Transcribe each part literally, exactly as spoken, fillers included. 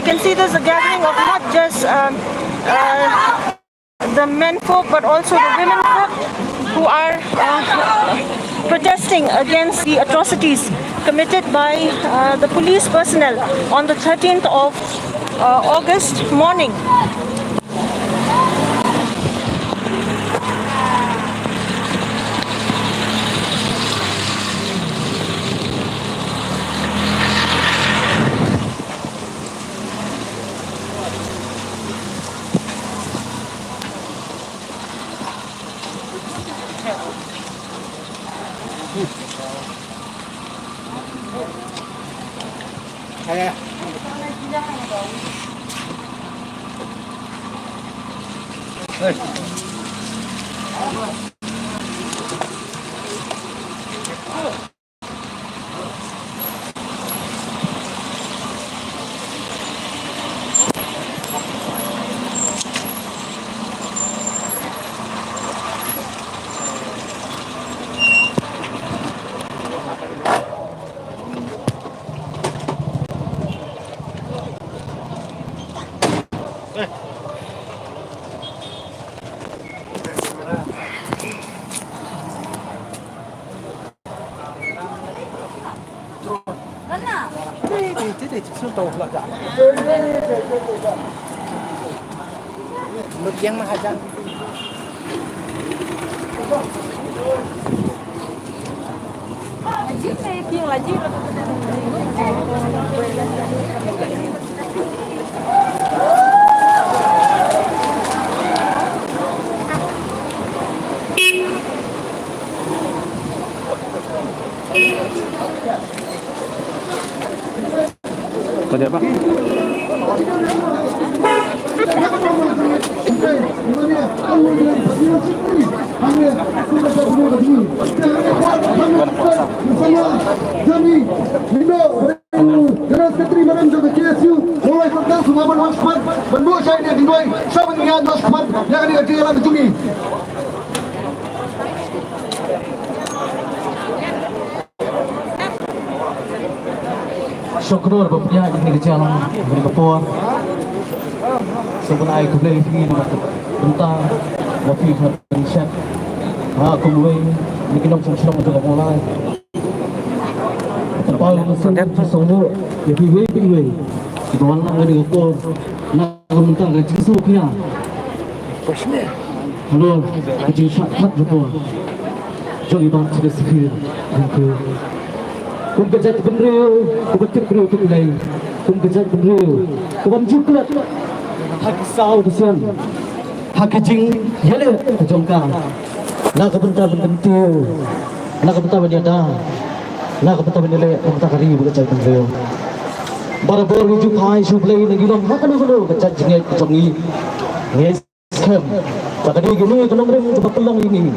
can see there's a gathering of not just um, uh, the men folk but also the women folk who are uh, protesting against the atrocities committed by uh, the police personnel on the thirteenth of uh, August morning. General Secretary Madam jong ka K S U, Mawlai Santang, sngewbha ban wan shakhmat ban buh shai ïa ka dingwai, shwa ban ïaid wan shakhmat ïa kane ka jingïalang ka jong ngi. Shukor ba pynïaid ïa kane ka jingïalang ha kane ka por. Sngewbha ban ai khublei ïa phi na ka bynta ba phi hap ban shet ha kum uwei na ki nongshong shnong jong ka Mawlai. Khublei ïa phi uwei pa uwei kiba wan lang ha kane ka por na ka bynta ka jingsngewkhia halor ka jingshah khmat jubor jong i Bah Chidah Safir Rengkhew. Kum ka jaitbynriew kaba tip briew tip Blei, kum ka jaitbynriew kabym ju klet ha ki saw ki sien ha ka jingïaleh ka jong ka, na ka bynta ban kyntiew, na ka bynta ban ïada, na ka bynta ban ïaleh ka bynta ka ri bad ka jaitbynriew. Barabor ngi ju phai sha U Blei, ngi long ha kano kano ka jait jingngeit ka jong ngi, ngi skhem ba ka dei kane ka nongrim kaba pynlong ïa ngi.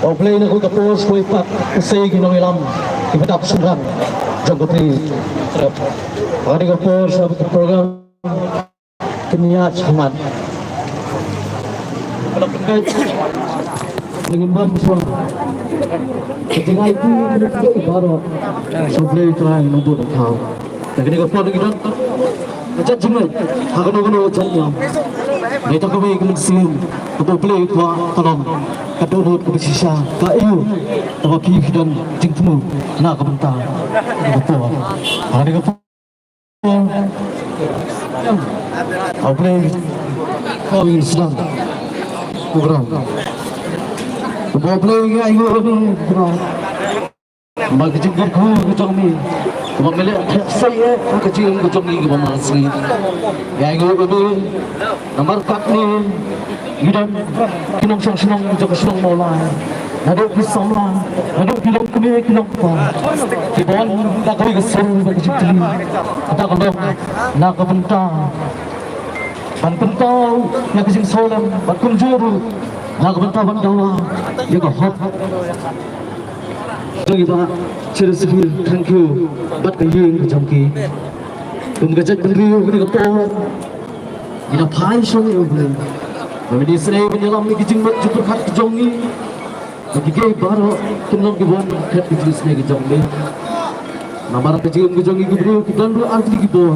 Ba U Blei na kawei ka por sa kawei pat u sei ki nongïalam kiba dap synran jong ka ri. Ba ka dei ka por sa ka program pynïaid shakhmat. Ka la pynbeit. Ngim bam shuwa. Ka jingai tu mynta baroh. Sha U Blei Trai Nongbuh Nongthaw. Da kane ka por ngi don ka jait jingngeit ha kano kano ka jait niam. Ngi don kawei ka mynsiem kaba U Blei u kwah ka long ka dohnud kaba shisha ka aïu. Kaba phi phi don jingthmu na ka bynta ka por. Ha kane ka por U Blei, kawei sdang. Program. Ba U Blei ngi ai nguh ïa U Blei. Ba ka jingkyrkhu ka jong me, ba me leh theh sei eh ha ka jingim ka jong ngi kaba mar sngi. Ngi ai nguh ïa U Blei. Namar katne ngi don ki nongshong shnong jong ka shnong Mawlai, naduh ki samla, naduh ki longkmie ki longkpa, kiba wan da kawei ka sur bad ka jingkylli, kata ka long na ka bynta ban pynpaw ïa ka jingsngewlem bad kumjuh ruh na ka bynta ban dawa ïa ka hok jong i Bah Chidah Safir Rengkhew bad ka ïing ka jong ki. Kum ka jaitbynriew kane ka por ngi la phai sha U Blei. Ba me isynei ban ïalam ïa ki jingmut jingpyrkhat ki jong ngi. Ba kiei kiei baroh kin long kiba wan khat ka jingisynei ka jong me. Namar ka jingim ka jong ngi ki briew ki don ruh ar tylli ki bor.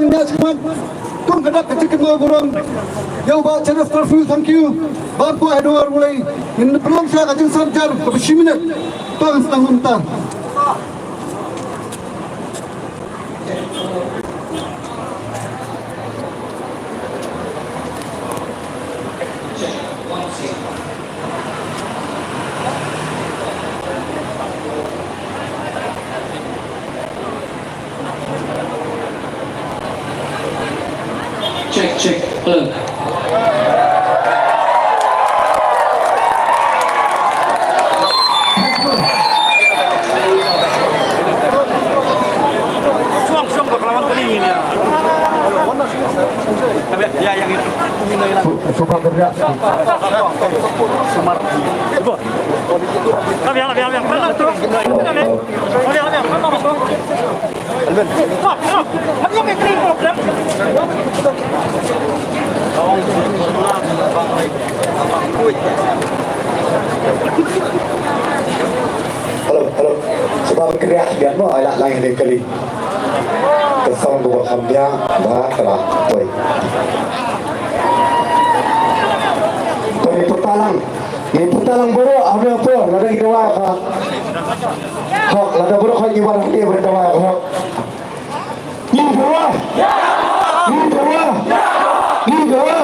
nang ïa sngewbha. Kum ka dak ka jingkynmaw burom ïa u Bah Sheriff Curfew, thank you. Bad u Edward Wulei, ngin pynlong sha ka jingsynshar kaba shi minit. To ngin sdang mynta. Check, check. Hello. Suang, suang, bak lawan kali ini, ya. Ya, yang itu. Suka kerja. Semar. Biar, biar, biar. Biar, biar, biar. Hello, hello. Sngewbha ban kyrpad biang mo, ai lad lang ïa kane ka kali. Ka song kaba kham biang, ba ka la poi. Poi, poi lang. Ngi pyrta lang baroh, ha ïa por, lada ngi dawa ka hok, lada baroh ka ngi wan hangne ban dawa ka hok. Ngi dawa. Ngi dawa. Ngi dawa.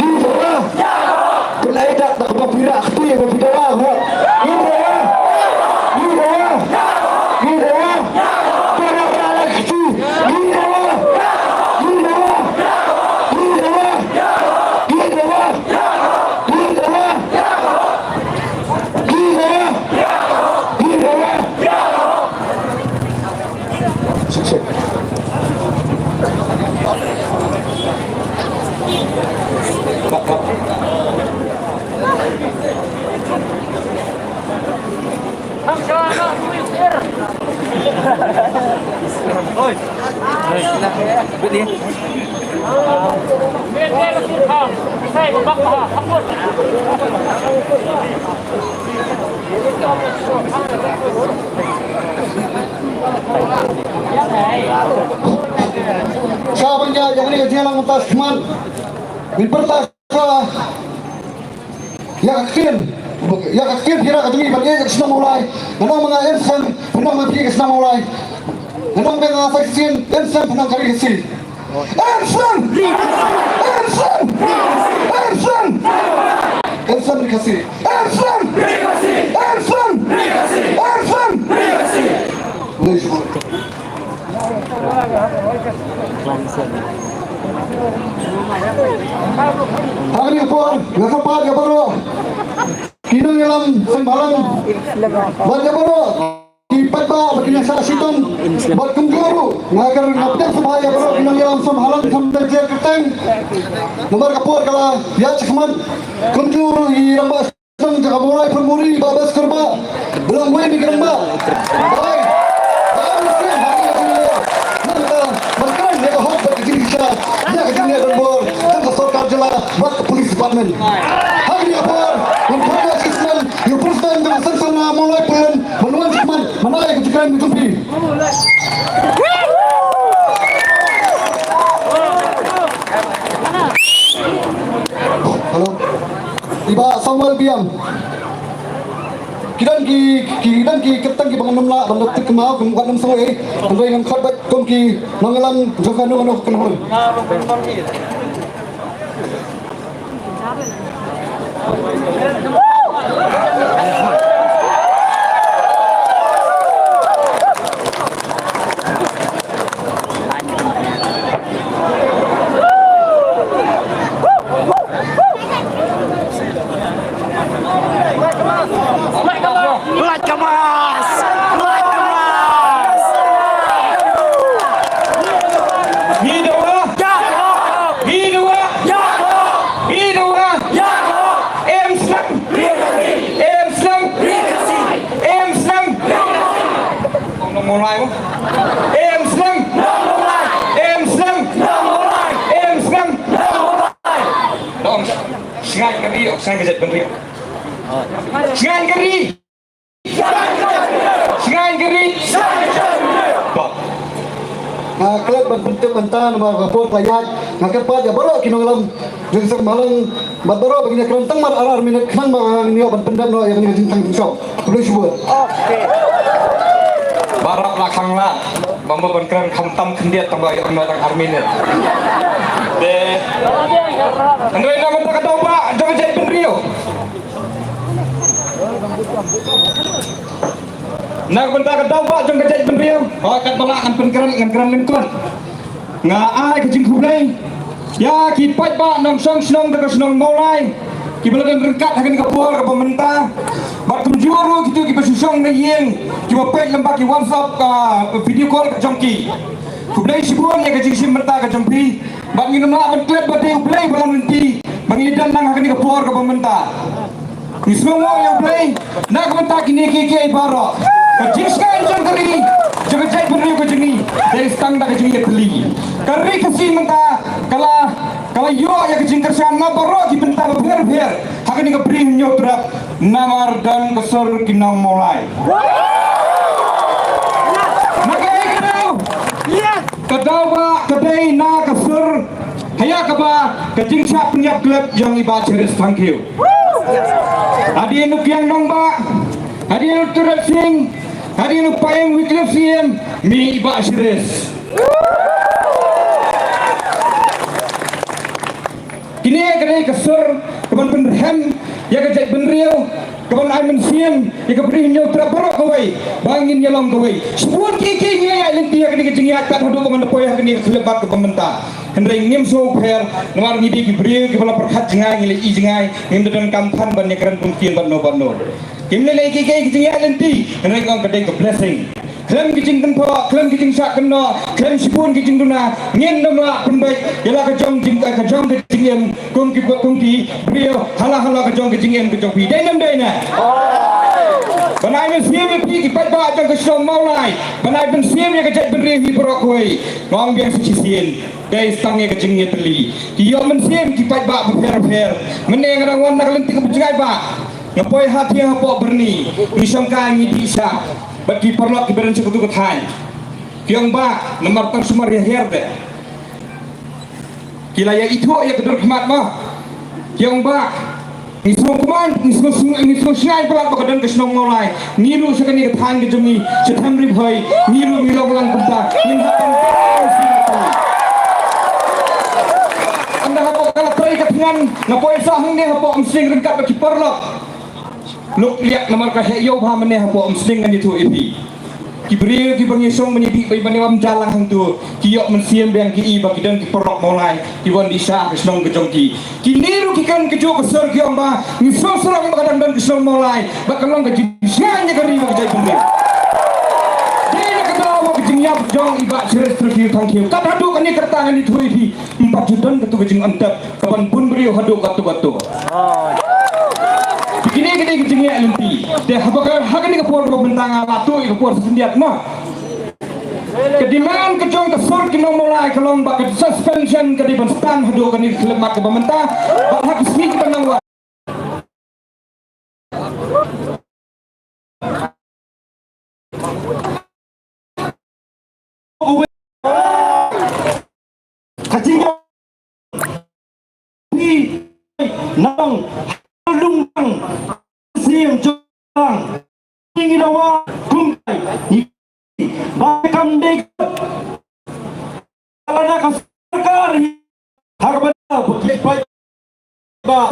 Ngi dawa. Pynlait dak da kaba phi rah kti ba phi dawa ka hok. Ngi dawa. Ngi dawa. Ngi dawa. Pynlait dak da kti. Ngi dawa. Ngi dawa. Ngi dawa. Ngi dawa. ïa kane ka jingïalang mynta shakhmat. Ngin pyrta ka ïa ka ktien, ïa ka ktien phi ïa ka jong ngi ban ïa ka shnong Mawlai. Nga ong ma nga em snem pynang ma phi ka shnong Mawlai. Nga ong ma nga sa shisien em snem pynang ka ri Khasi. Em snem! Em snem! Em snem! Em snem ri Khasi. Em snem! Em snem! Em snem! Em snem! Ha kane ka por nga kyrpad ïa baroh ki nongïalam seng bhalang bad ïa baroh ki paidbah bad ki nongshah shitom bad kumjuh ruh nga kyrpad nga pdiang sngewbha ïa baroh ki nongïalam seng bhalang seng bhalang kyrteng. Namar ka por ka la ïaid shakhmat, kumjuh ruh i rangbah shnong jong ka Mawlai Phunmuri, Bah Beskar Bah, ba la weng ïa ka rangbah. Bye. Bye, Mister Haji Abdullah. Nangta ban kren ïa ka hok bad ka jingkyrshan ïa ka jingïadonbor jong ka sorkar jylla bad ka police department. Ha kane ka por ngan khot ïa u President jong ka Seng Samla Mawlai Pynlun ban wan shakhmat ban ai ka jingkren jong phi. Hello. I Bah Samuel Biang. Ki don ki, ki don ki kyrteng kiba ngam lah ban da tip kumno, kum wat ngam sngew ei. Hynrei ngan khot beit kum ki nongïalam jong kano kano ka kynhun. Like a mask! Like a mask! Hi da wa! Hi da wa! Hi da wa! Em snem! Em snem! Em snem! Nong Mawlai mo. Em snem! Em snem! Em snem! Nong Shngain ka ri, ok, shngain ka jaitbynriew. Shngain ka ri. Shngain ka ri. Ba. Nga klet ban pyntip mynta namar ka por ka ïaid. Nga kyrpad ïa baroh ki nongïalam jong ka seng bhalang bad baroh ba kin ïa kren tang mar ar ar minit khnang ba ngin ïoh ban pyndep noh ïa kane ka jingtang jingshop. Khublei shibun. Baroh la khang la. Bam ba ban kren khamtam khyndiat tang ba ïoh noh tang ar minit. Te hynrei na ka bynta ka daw ba jong ka jaitbynriew. Na ka bynta ka daw ba jong ka jaitbynriew. Hooid, katba lah ngan pynkren, ngan kren lyngkot. Nga ai ka jingkhublei ïa ki paidbah nongshong shnong jong ka shnong Mawlai kiba la don ryngkat ha kane ka por kaba mynta. Bad kumjuh ruh kito kiba shu shong na ïing, kiba peit lyngba ki WhatsApp, ah, video call ka jong ki. Khublei shibun ïa ka jingshim bynta ka jong phi. Bad ngin ym lah ban klet ba dei U Blei ba long lynti ba ngi don lang ha kane ka por kaba mynta. Ngi sngewnguh ïa U Blei na ka bynta kine kiei kiei baroh. Ka jingsngewsih jong ka ri, jong ka jaitbynriew ka jong ngi, dei tang da ka jingïatylli. Ka ri Khasi mynta ka la, ka la ïoh ïa ka jingkyrshan na baroh ki bynta bapher bapher ha kane ka Bri Hynñiewtrep namar don ka sur ki nong Mawlai. Na kaei ka daw? Ka daw ba ka dei na ka sur ha ïa kaba ka jingshah pynïap glep jong i Bah Chris Thangkhiew. Hadien u Kiang Nangbah, hadien u Tirot Sing, hadien u Paiem Wycliffe Syiem, mih i Bah Chris. Kine ka dei ka sur kaban pynrhem ïa ka jaitbynriew, kaban ai mynsiem ïa ka Bri Hynñiewtrep baroh kawei ba ngin ïalong kawei. Shibun kiei kiei ngi la ïaid lynti ha kane ka jingïaid tat haduh ba ngan da poi ha kane ka khyllipmat kaba mynta. Hynrei ngim sngewpher namar ngi dei ki briew kiba la pyrkhat jngai, ngi la i jngai, ngim da donkam than ban ïakren pynktien bad no bad no. Kim lei lei kiei kiei ki jingïaid lynti, hynrei nga ong ka dei ka blessing. Khlem ki jingkynthoh, khlem ki jingshah kynnoh, khlem shibun ki jingduna, ngin ym lah pynbeit ïa la ka jong jing, ka jong ka jingim kum ki, kum ki briew ha la ha la ka jong ka jingim ka jong phi. Dei ne ym dei ne? Ban ai mynsiem ïa phi ki paidbah jong ka shnong Mawlai, ban ai mynsiem ïa ka jaitbynriew hi baroh kawei. Nga ong biang sa shisien, dei tang ïa ka jingïatylli. Ki ïoh mynsiem ki paidbah bapher bapher. Mynne nga dang wan na ka lynti kaba jngai bah. Nga poi ha thiang hapoh Byrni, ngi shongkai ngi dih shah bad ki paralok kiba don sha katu ka thaiñ. Ki ong bah, namar tang sumar ïa hiar de. Ki la ïa ithuh ïa ka dur khmat ma. Ki ong ba ngi sngewkmen, ngi sngew, ngi sngewsngaiñ palat ba ka don ka shnong Mawlai. Ngi ruh sha kane ka thaiñ ka jong ngi, sha Them Ri Bhoi, ngi ruh ngi long lang kumta. Ngin hap ban, ynda hapoh ka la trei ka thngan, nga poi sah hangne hapoh Umsning ryngkat bad ki paralok. Lok liak namar ka heh ïew bha mynne hapoh Umsning ngan ïathuh ïa phi. Ki briew kiba ngi shong ban ïadih bad ban ïa bam jalang hangto, ki ïoh mynsiem biang, ki i ba ki don ki paralok Mawlai ki wan dih sha ka shnong ka jong ki. Kine ruh ki kren kajuh ka sur, ki ong ba ngi sngewsarong ba ka dang don ka shnong Mawlai, ba ka long ka jingshngaiñ ïa ka ri bad ka jaitbynriew. Dei na ka daw ka jingïap jong i Bah Sheriff Thangkhiew. Kat haduh kane ka rta ngan ïathuh ïa phi, ym pat ju don kato ka jingïap ka ban bun briew haduh katto katto. Te kine, kine ki jingeh lynti. Te haba ka, ha kane ka por ba mynta nga la tuh ïa ka por sa khyndiat ma. Ka demand ka jong ka sur ki nong Mawlai ka long ba ka suspension ka dei ban stand haduh kane ka khyllipmat kaba mynta. Bad ha ka sngi kaba nang wan ka jingïap. Nang halung nang siem jong nang. Ngi dawa kumtai. Ba kam dei ka la na ka sorkar ha ka bynta ba ki pai ba